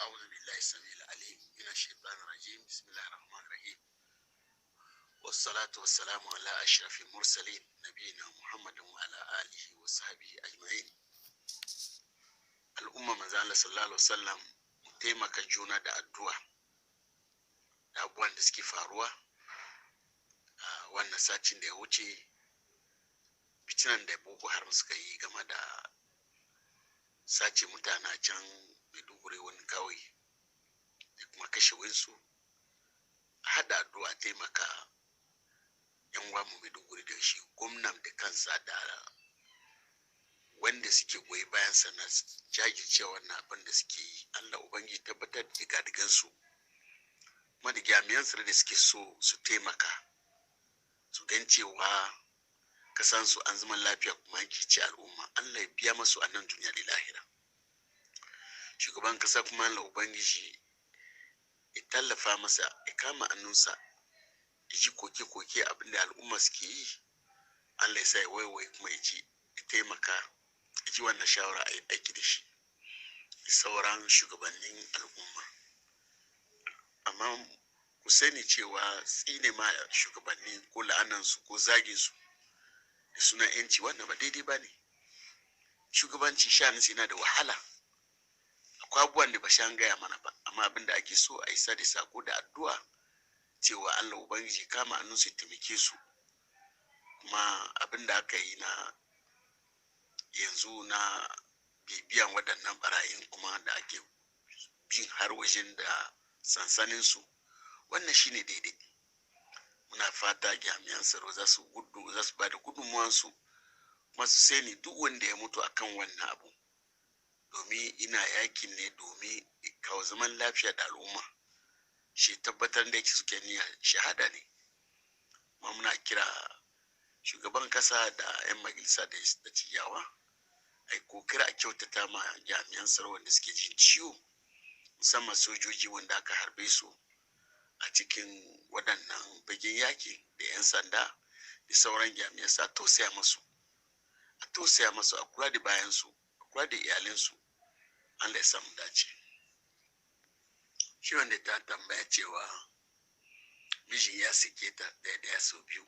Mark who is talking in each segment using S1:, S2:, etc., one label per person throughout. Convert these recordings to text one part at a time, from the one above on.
S1: أعوذ بالله السميع العليم من الشيطان الرجيم. بسم الله الرحمن الرحيم، والصلاة والسلام على أشرف المرسلين نبينا محمد وعلى آله وصحبه أجمعين. Al'umma manzo Allah sallallahu alaihi wasallam, mu taimaka juna da addu'a da abubuwan da suke faruwa a wannan satin da ya wuce, fitinan da Boko Haram suka yi game da sace mutane a can Maiduguri, wani kauye, da kuma kashe winsu. A haɗa addu'a, taimaka yan mu Maiduguri, da shi gwamnan da kansa da wanda suke goyi bayan sa na jajircewa wannan abin da suke yi. Allah Ubangiji tabbatar da gadigansu, kuma da jami'an tsaro da suke so su taimaka su gan cewa kasansu an zama lafiya kuma an kici al'umma. Allah ya biya masu a nan duniya da lahira. Shugaban kasa kuma, Allah Ubangiji ya tallafa masa, ya kama hannunsa, ya ji koke-koke abin da al'umma suke yi. Allah ya sa ya waiwai kuma ya ji, ya taimaka, ya ji wannan shawara, a yi aiki da shi, sauran shugabannin al'umma. Amma ku sani cewa tsine ma shugabanni ko la'anansu ko zaginsu da sunan yanci, wannan ba daidai ba ne. Shugabanci sha'anin yana da wahala. Akwai abubuwan da ba shan gaya mana ba, amma abin da ake so a isa da sako da addu'a cewa Allah Ubangiji kama hannun su, taimake su. Kuma abin da aka yi na yanzu na bibiyan waɗannan barayin kuma da ake bin har wajen da sansanin su, wannan shine daidai. Muna fata jami'an tsaro za su gudu, za su ba da gudunmuwansu, kuma su sani duk wanda ya mutu akan wannan abu, domin ina yakin ne domin kawo zaman lafiya da al'umma, shi tabbatar da yake suke niyya shahada ne. Kuma muna kira shugaban kasa da 'yan majalisa da ciyawa ai kokari a kyautata ma jami'an tsaro wanda suke jin ciwo, musamman sojoji wanda aka harbe su a cikin waɗannan bagen yaki, da 'yan sanda da sauran jami'an sa. Tausaya masu, a tausaya masu, a kula da bayansu, a kula da iyalinsu. Allah ya samu dace. Shi wanda ta tambaya cewa mijin ya sake ta ɗaya ɗaya sau biyu,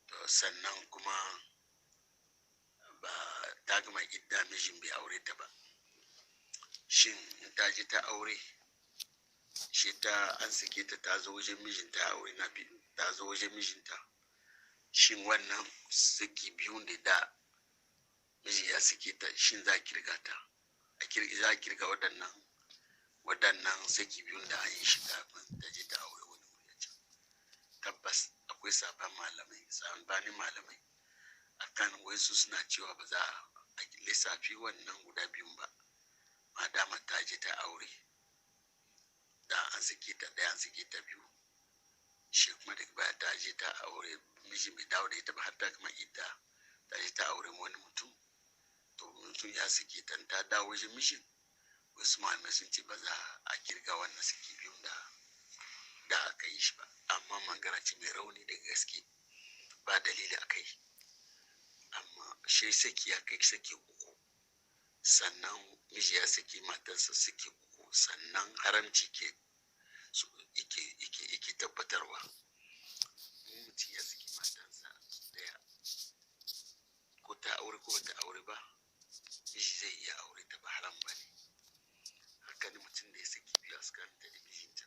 S1: to sannan kuma ba ta gama idda, mijin bai aure ta ba, shin in ta je ta aure shi, ta an sake ta, ta zo wajen mijinta aure na biyu, ta zo wajen mijinta, shin wannan saki biyun da da miji ya sake ta, shin za a kirga ta, a kirga, za a kirga waɗannan saki biyun da an yi shi kafin ta je ta aure wani wuri can? Tabbas akwai sabon malamai, sabanin malamai akan wasu suna cewa ba za a lissafi wannan guda biyun ba, madama ta je ta aure da an sake ta ɗaya, an sake ta biyu, shi kuma daga baya ta je ta aure, miji bai dawo da ita ba har ta gama idda, ta je ta aure wani mutum, to mutum ya sake ta, ta dawo wajen mijin, wasu malamai sun ce ba za a kirga wannan saki biyun da aka yi shi ba. Amma magana ce mai rauni da gaske, ba dalili a kai. Amma shi saki ya kai saki uku, sannan miji ya saki matarsa saki uku, sannan haramci ke yake tabbatarwa. In mutum ya saki matarsa daya, ko ta aure ko bata aure ba, miji zai iya aure ta, ba haram ba ne. Haka ne mutum da ya saki biyu a tsakaninta da mijinta.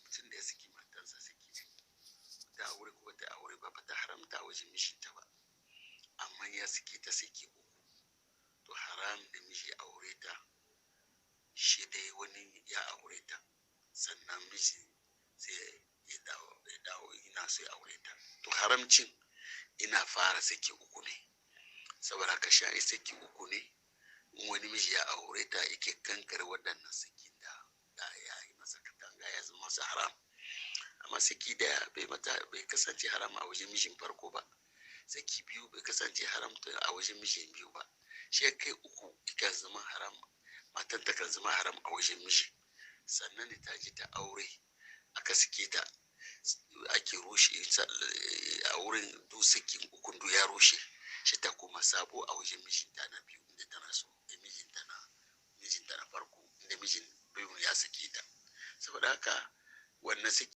S1: Mutum da ya saki matarsa saki biyu, ta aure ko bata aure ba, bata haramta wajen mijinta ba. Amma ya saki ta saki uku, to haram da miji aure ta, shi dai wani ya aure ta, sannan miji sai ya dawo ina so ya aure ta. To haramcin ina fara saki uku ne. Saboda haka sha saki uku ne in wani miji ya aure ta yake kankare waɗannan sakin da ya yi masa katanga, ya zama masa haram. Amma saki daya bai mata, bai kasance haram a wajen mijin farko ba. Saki biyu bai kasance haram a wajen mijin biyu ba. Shi kai uku yakan zama haram, matan ta kan zama haram a wajen miji. Sannan da ta je ta aure aka sake ta, ake rushe a wurin duk sakin ukun duk ya rushe shi, ta koma sabo a wajen mijinta na biyu inda tana so, mijinta na farko. Saboda haka wannan sai